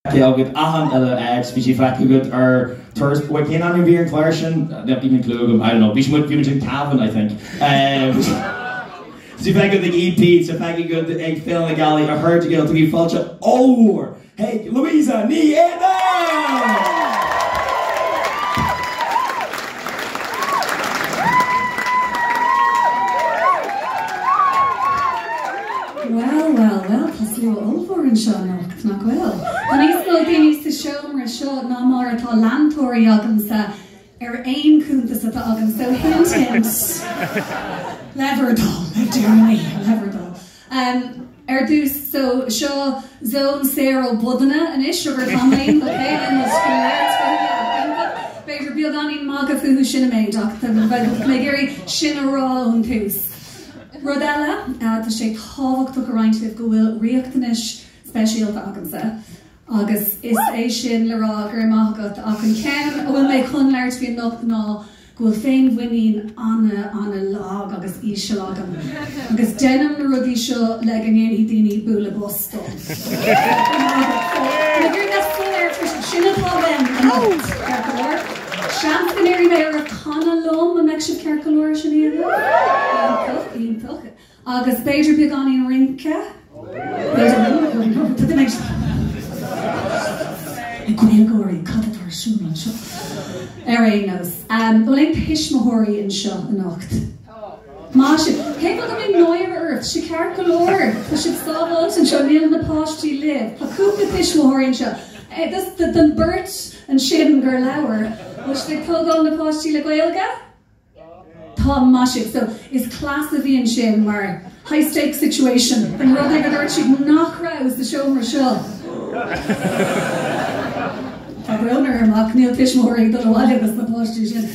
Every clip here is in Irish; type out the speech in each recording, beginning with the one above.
Feicthe agat achan uile áit, bhí sí feicthe agat ar turas, wait cén ainm a bhí ar an chlár sin? Níl even clue agam, I don't know, bhí muid, bhí muid in Cavan I think. Tá sí feicthe agat ag EP, tá sí feicthe agat ag Féile na Gealaí, a chairde Gael, tugaigí fáilte ollmhór chuig Louisa Ní Éadáin! Bhuel, bhuel, bhuel, tá slua ollmhór anseo anocht, nach bhfuil? Tá níos mó daoine sa seomra seo ná mar atá leantóirí agamsa ar aon cuntas atá agam, so hint hint, le bhur dtoil, le deireanaí, le bhur dtoil. Ar dtús, so seo zón saor ó bodanna anois, sugar tamaillín, ok, b'fhéidir beagáinín magadh fúthu sin a méid ach tá mé ag iarraidh sin a rá ón tús. Rud eile, tá sé tábhachtach a roinnt libh go bhfuil riachtanais speisialta agamsa agus is é sin le rá go raibh maith agat ach an ceann a bhfuil mé chun labhairt faoi anocht ná go bhfuil féinmhuinín ana-ana lag agus íseal agam agus déanaim na rudaí seo le go ndéanfaidh daoine bualadh bos dom. Sin atá uaim anocht, ceart go leor. Seans go n-iarrfaidh mé oraibh canadh liom, an mbeidh sibh ceart go leor sin a dhéanamh? Iontach, iontach. Agus b'fhéidir beagáinín rince? B'fhéidir. Ag Gaeilgeoirí, cad atá ar siúl anseo? Ar aon nós, an bhfuil aon tuismitheoirí anseo anocht? Maith sibh. Cén fáth go mbíonn náire oraibh? Tá sé ceart go leor. Tá sibh sábháilte anseo, níl na páistí libh. Tá cúpla tuismitheoirí anseo. Don beirt ansin gur labhair, bhfuil sibh ag tógáil na páistí le Gaeilge? Tá, maith sibh. So, is cleas a bhí ansin mar high stakes situation don rud é go dúirt siad nach raibh sa seomra seo. Tá brón orm ach níl tuismitheoirí ag dul abhaile agus na páistí sin.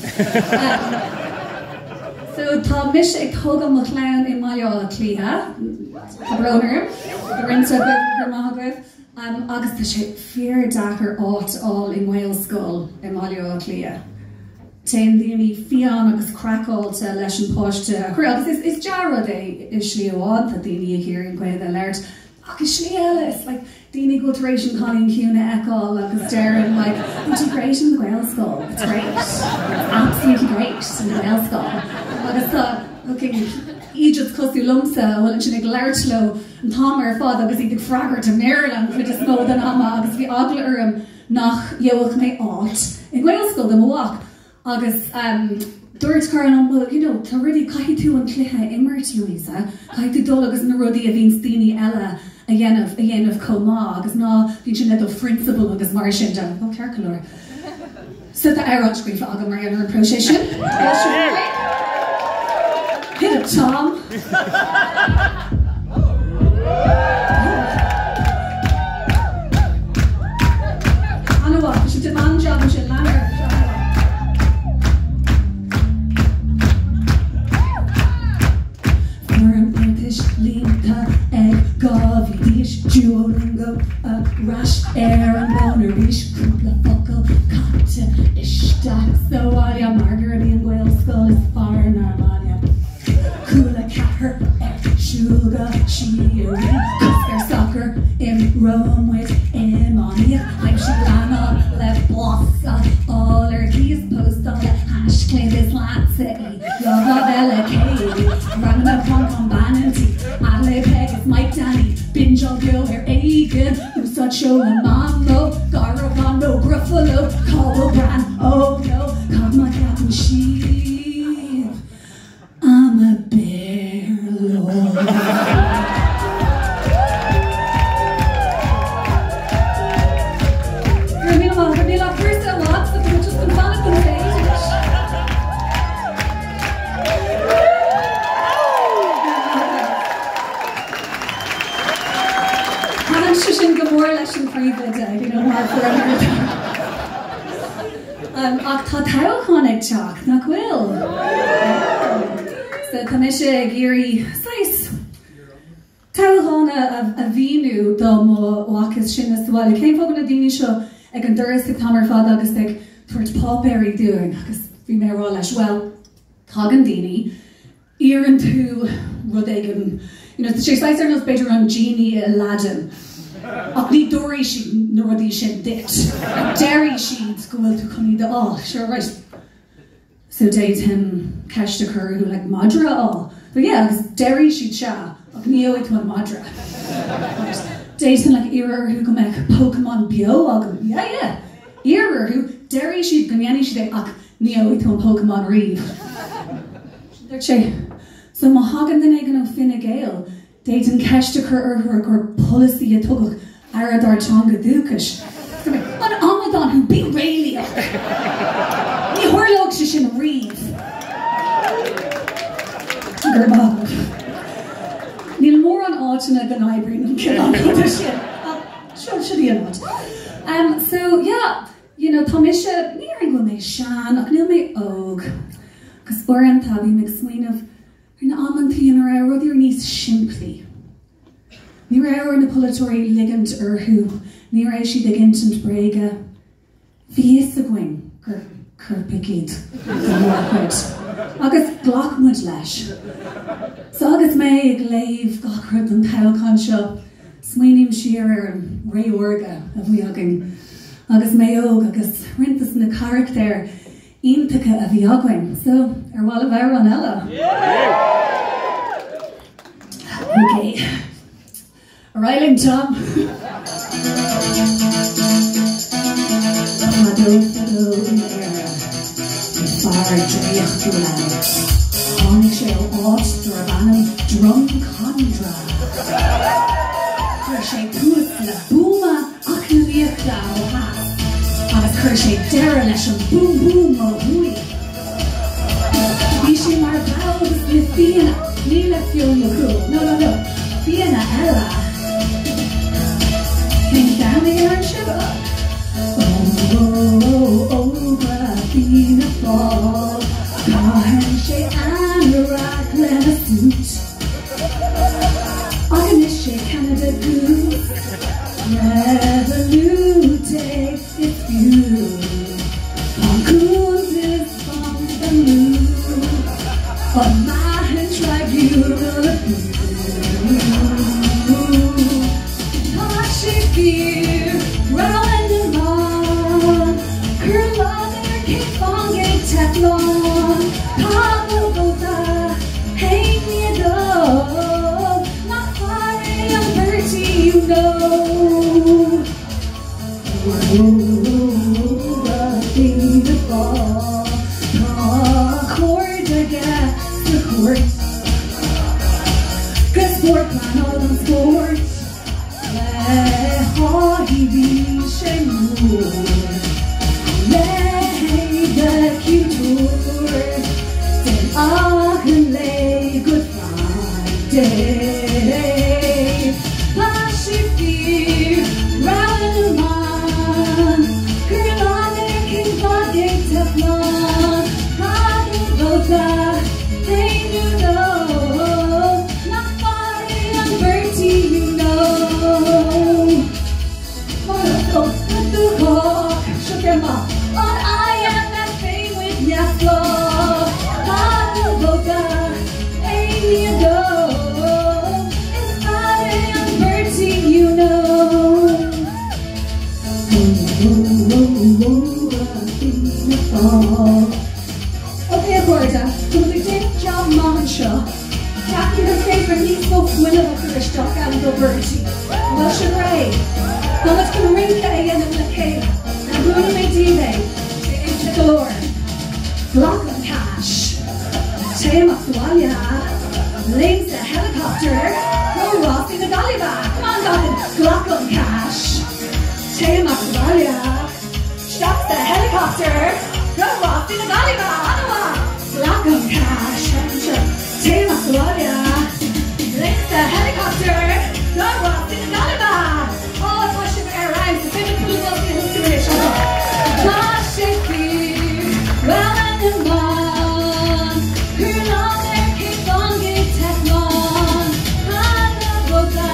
So tá mise ag tógáil mo chlann i mBaile Átha Cliath. Tá brón orm. Tá roinnt agaibh, go raibh maith agaibh. Agus tá sé fíor-deacair áit a fháil i nGaelscoil i mBaile Átha Cliath. Téann daoine fiáin agus craiceáilte leis an páiste a chur, agus is dea-rud é i slí amháin, tá daoine ag iarraidh an Ghaeilge a labhairt, ach i slí eile it's like daoine go bhfuil tar éis an Cailín Ciúin a fheiceáil agus deireann like it'd be great in the Gaelscoil, it's great, it's absolutely great in the Gaelscoil. Agus tá fucking idiots cosúil liomsa a bhfuil ansin ag labhairt leo an t-am ar fad agus iad ag freagairt i mBéarla an chuid is mó den ama agus bhí eagla orm nach gheobhadh mé áit i nGaelscoil do mo mhac agus dúirt cara liom, well, you know, tá rudaí, caithfidh tú an cluiche a imirt, Louisa, caithfidh tú dul agus na rudaí a bhíonns daoine eile a dhéanamh, a dhéanamh chomh maith agus ná bíonn sin le do phrionsabail agus mar sin de. Ó, ceart go leor. So tá amhrán scríofa agam mar gheall ar an próiseas sin. Hit it, Tom! An-mhaith, tá sibh an-job ansin, lean ort, an-mhaith. Foirm iarratais líonta ag 2 mhí d'aois, Duolingo ar ais ar an bhfón arís, cúpla focal caite isteach sa bhaile mar gurb í an Ghaelscoil is fearr inár mbaile. Cúla 4 ar siúl go síoraí, cosc ar sacar, imreoidh muid iománaíocht, aimsigh leannán le bás a fháil ar cíos, postáil le hais cliant is leatsa í, lámh eile céilí, ranganna Pontán bean an tí, Adelaide Peig is Mike Danny, bingeáil beo ar éigean, úsáid seoladh Mamó, Garbhán nó Gruffalo, cá bhfuil Bran, oh no, cad má cheapann sibh? I'm a Béarlóir. Go raibh míle maith agat. Níl ach cúrsa amháin so tá muid just chun fanacht don mhéid anois. Thaitin sé sin go mór leis an phríomhoide, you know, mar fuair Ach tá toghchán ag teacht, nach bhfuil? So tá mise ag iarraidh saghas toghchán a mhíniú do mo mhac is sine sa bhaile. Cén fáth go bhfuil na daoine seo ag an doras ag t-am ar fad agus ag tabhairt páipéirí dúinn? Agus bhí mé ag rá leis, bhuel, tagann daoine, iarrann tú rud éigin, you know, tá sé saghas ar nós b'fhéidir an genie i Aladdin. Ach ní dtabharfaidh siad na rudaí sin duit. Déarfaidh siad go bhfuil tú chun iad a fháil. Sure, right. So d'fhéadfainn ceist a chur orthu like madra a fháil. But yeah, agus déarfaidh siad sea, ach ní gheobhaidh tú an madra. Right. D'fhéadfainn like iarraidh orthu go mbeadh Pokemon beo agam. Yeah, yeah. Iarr orthu, déarfaidh siad go ndéanfaidh siad é ach ní gheobhaidh tú an Pokemon riamh. Dúirt sé, So má thagann duine éigin ó Fine Gael, D'fhéadfainn ceist a chur orthu ar gur polasaí a tugadh aire dár dteanga dúchais. An amadán thú, bí réalaíoch! Ní tharlódh sé sin riamh. Go raibh maith agat. Níl mórán áiteanna go n-oibríonn an cineál ruda sin, ach seo, seo í an áit. Um, so, yeah, you know, tá mise, ní déarfainn go bhfuil mé sean, ach níl mé óg. Agus uaireanta bím ag smaoineamh, Ar na amantaí ina raibh rudaí níos simplí, ní raibh ar na polaiteoirí ligint orthu, ní raibh siad ag insint bréige. Bhí fhios againn gur coirpigh iad don mhórchuid, agus ghlac muid leis. So agus mé ag léamh gach rud don toghchán seo, smaoiním siar ar an ré órga a bhí againn agus mé óg agus roinnt de na carachtair iontacha a bhí againn. So, ar mhaith libh amhrán eile? Ok. Ar aghaidh linn, Tom. Fadó fadó in Éire, bhí fear draíochtúil ann. Tháinig sé ó áit darbh ainm Drumcondra. Chuir sé tús le buama eacnamaíochta ó theas agus chuir sé deireadh leis an boom boom ó thuaidh. Bhí sé mar bhall de na Fianna, ní le Fionn Mac Cumhaill, no no no, Fianna eile. Cén ceann a deireann sibh? Ó ó ó ógra Fianna Fáil, caitheann sé anorak lena suit. Ach anois sé Canada Goose, Revolut é is fiú. Tá cuntas bainc amú, an Mahon Tribunal abú. Tá sé fíor, rogha na mban, cuir lag ar cén fáth gcéad Teflon, Caith do vóta, haon ní a dó, nach fear é an Bertie you know. Fógra Fianna Fáil, tá a chairde aige sa chúirt. 'Gus spórt pleanáil don spórt. Le Haughey bhí sé mór, le Couture, den achan lae Good Friday. Tá sé fíor, rogha na mban, cuir lag ar cén fáth gay Teflon, caith do vóta, haon nó dó, nach fear é an Bertie you know. Mar do chách, seo ceann maith, an IMF féin muid neamhspleách, caith do vóta, aon ní a dó, is fear é an Bertie you know. Fógra Fianna Fáil. Ok a chairde, tá muid ag déanamh jab maith anseo. Ceapaim gur féidir níos mó fuinnimh a chur isteach ann do Bertie. An bhfuil sibh réidh? Tá muid chun rince a dhéanamh le chéile. Now múinfidh mé daoibh é. Tá sé éasca go leor. Glac an cash. Téigh amach sa bhaile. Léim sa helicopter. Go Rásaí na Gaillimhe. Come on Gavin. Glac an cash. Téigh amach sa bhaile. Isteach sa helicopter. Go Rásaí na Gaillimhe. An-mhaith. Glac an cash. Téigh amach sa bhaile. Léim sa helicopter. Go Rásaí na Gaillimhe. Ó, tá sibh ar fheabhas. Is féidir cúpla bosca a thosú anois. Tá sé fíor, rogha na mban. Cuir lag ar cén fáth gay Teflon. Caith do vóta,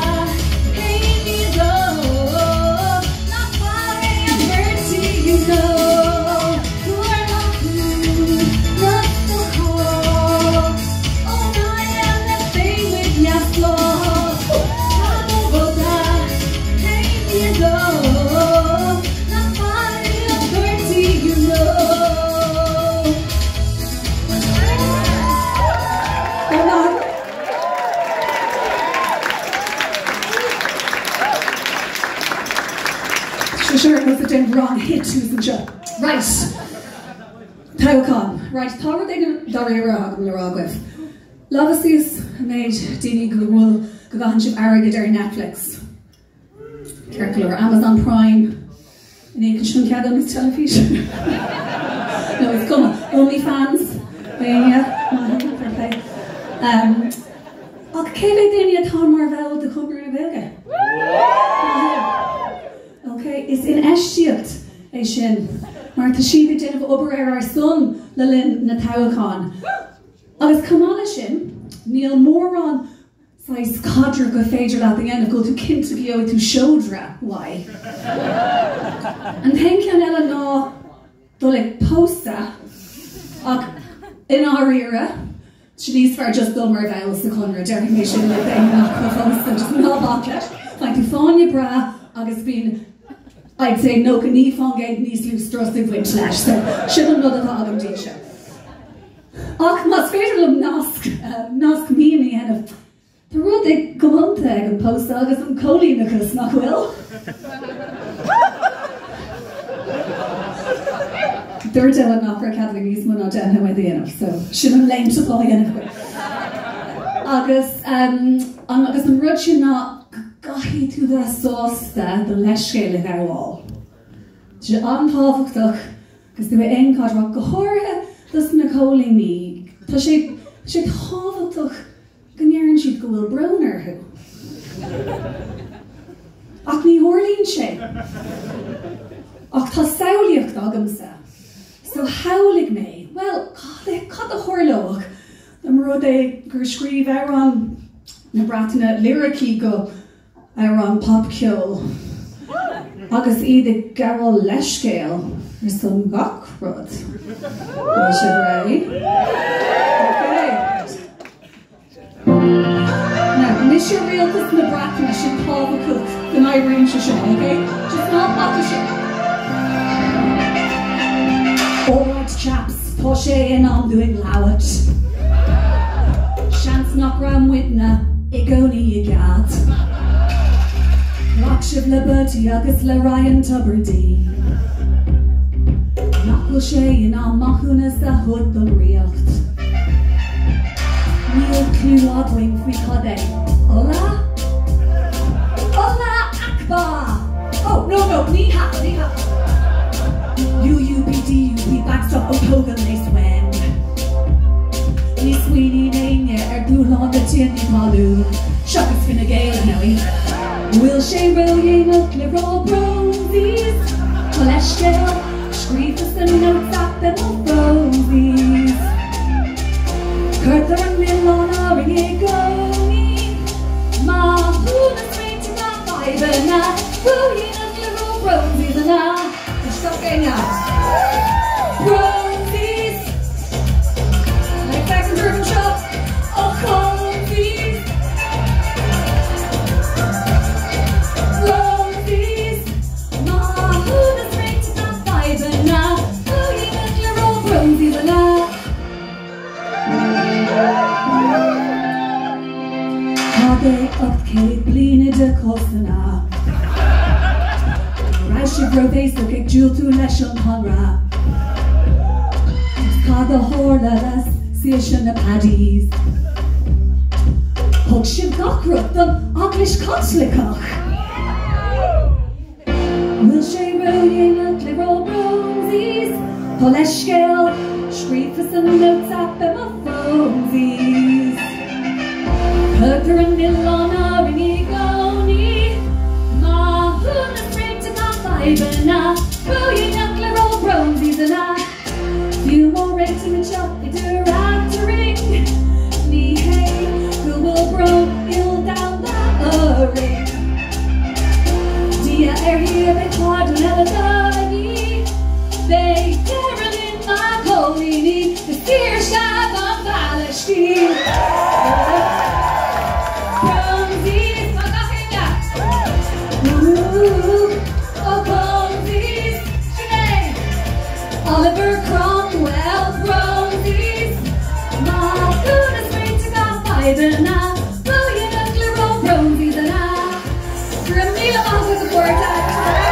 haon ní a dó. Nach fear é an Bertie you know. Fuair maith thú, rud do chách. Ón IMF. Sé seo ar nós ag déanamh rang HIIT thuas anseo. Right. Toghchán. Right, tá rud éigin dáiríre agam le rá agaibh. Lámha suas an méid daoine go bhfuil go gcaitheann sibh airgead ar Netflix. Ceart go leor, Amazon Prime, an íocann sibh an ceadúnas teilifíse? No, is cuma. OnlyFans, éinne? Maith, fair play. Um, ach cé mhéad daoine atá mar bhall de Chonradh na Gaeilge? Ok, is infheistíocht é sin, mar tá siad ag déanamh obair ar ár son le linn na toghcháin. Agus chomh maith leis sin, níl mórán saghas caidreamh gur féidir leat a dhéanamh go bhfuil tú cinnte go gheobhaidh tú seodra uaidh. An t-aon cheann eile ná dul ag pósadh ach i ndáiríre tá sé níos fearr just dul mar bhall sa Chonradh, déarfaidh mé sin le daoine nach bhfuil pósta, just ná bac leis. Faigheann tú fáinne breá agus bíonn I'd say 99% níos lú strus ag baint leis, so sin an rud atá agam daoibhse. Ach más féidir liom nasc, nasc mín a dhéanamh, tá rud i gcomónta ag an pósadh agus an cóilíneachas, nach bhfuil? Dúirt Ellen nach raibh cead againn níos mó ná 10 nóiméad a dhéanamh, so sin an léimt atá á dhéanamh againn. Agus an, agus an rud sin ná go gcaithfidh tú bheith sásta do leithscéal a ghabháil. Tá sé an-tábhachtach. Agus tú i aon chaidreamh, go háirithe dos na cóilíní, tá sé tá sé tábhachtach go ndeireann siad go bhfuil brón orthu. Ach ní tharlaíonn sé. Ach tá samhlaíocht agamsa. So shamhlaigh mé, bhuel, cad cad a tharlódh dá mba rud é gur scríobh amhrán na Breataine liricí go amhrán popcheoil agus iad ag gabháil leithscéal ar son gach rud. Bhfuil sibh réidh? Ok. Now, mise rialtas na Breataine sin tábhachtach go n-oibríonn sé seo, ok? Just ná bac leis sin. Alright chaps, tá sé in am dúinn labhairt. Seans nach raibh muidne i gcónaí i gceart. Ghlac sibh le Bertie agus le Ryan Tubridy. Nach bhfuil sé in am maithiúnas a thabhairt don Ríocht? Níl cliú againn faoi cad é Allah? Allah Akbar! Oh, no, no, ní hea, ní hea. UUP, DUP, backstop ó tógadh léas Wen. Ní smaoiníonn éinne ar dúshlán na tiarnaí talún, seachas Fine Gael, ar ndóigh. Bhfuil sé ródhéanach le rá Bronzies? Tá leithscéal scríofa sa notes app ar mo phonesies. Cuirtear an milleán orainn i gcónaí. Maithiúnas réiteach na fadhbanna, ródhéanach le rá Bronzies an ea? Tá éinne? Bronzies! Like feicim roimh anseo ó Chonsies! Bronzies! Maithiúnas réiteach na fadhbanna, ródhéanach le rá Bronzies an ea? Cad é 800 bliain de chásanna? An raibh sibh róbhéasach ag diúltú leis an Conradh? Agus cad a tharla le saoirse na Paddies? Thug sibh gach rud don Eaglais Chaitliceach! Bhfuil sé ródhéanach le rá Bronzies? Tá leithscéal scríofa sa notes app ar mo phonesies. Cuirtear an milleán orainn i gcónaí. Maithiúnas réiteach na fadhbanna, ródhéanach le rá Bronzies an ea? Fiú má réitímid seo idir eadrainn, ní hé go bhfuil brón ildomhanda orainn. Diaidh ar ndiaidh beidh pardún eile de dhíth. Beidh deireadh linn mar choilíní is saoirse don Phalaistín. Bronzies, tá gach éinne. Ooh, oh Bronzies, sin é. Oliver Cromwell, Bronzies, Maithiúnas réiteach na fadhbanna, ródhéanach le rá Bronzies an ea? Go raibh míle maith agat a chairde.